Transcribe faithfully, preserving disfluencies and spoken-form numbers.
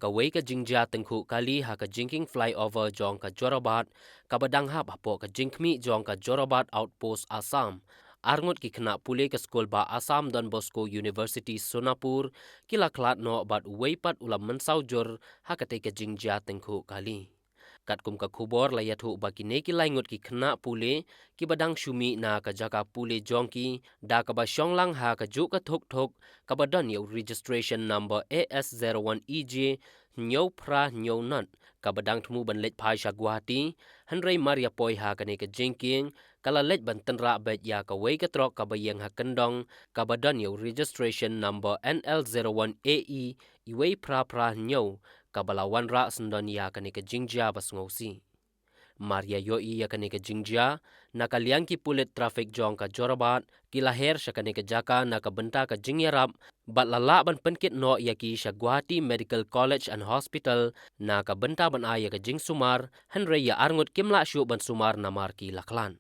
Kawei ka jingjia tyngkhuh kali ha ka jingkieng flyover jong ka Jorabat, kaba dang hap hapoh ka jingkhmih jong ka Jorabat Outpost Assam. Arngut ki khynnah pule ka skul ba Assam Don Bosco University Sonapur, ki la khlad noh bad uwei pat u la mynsaw jur ha katei ka jingjia tyngkhuh kali. Katkum ka khubor la ïathuh ba kine ki laingut ki khynnah pule, kiba dang shu mih na ka jaka pule jong ki, da kaba shong lang ha kajuh ka thuk thuk, kaba don ïa u registration number A S zero one E J, hynñiew phra hynñiew not, kaba dang thmu ban leit phai sha Guwahati, hynrei mar ïa poi ha kane ka jingkieng, ka la leit ban tynrah beit ïa kawei ka trok kaba ïeng ha kyndong, kaba don ïa u registration number N L zero one A E, uwei phra phra hynñiew, kaba la wanrah syndon ïa kane ka jingjia ba sngewsih. Mar ïa ïohi ïa kane ka jingjia, na ka liang ki pulit traffic jong ka Jorabat, ki la her sha kane ka jaka na ka bynta ka jingïarap, bad la lah ban pynkit noh ïa ki sha Guwahati Medical College and Hospital, na ka bynta ban ai ïa ka jingsumar, hynrei ïa arngut kim lah shuh ban sumar namar ki la khlad.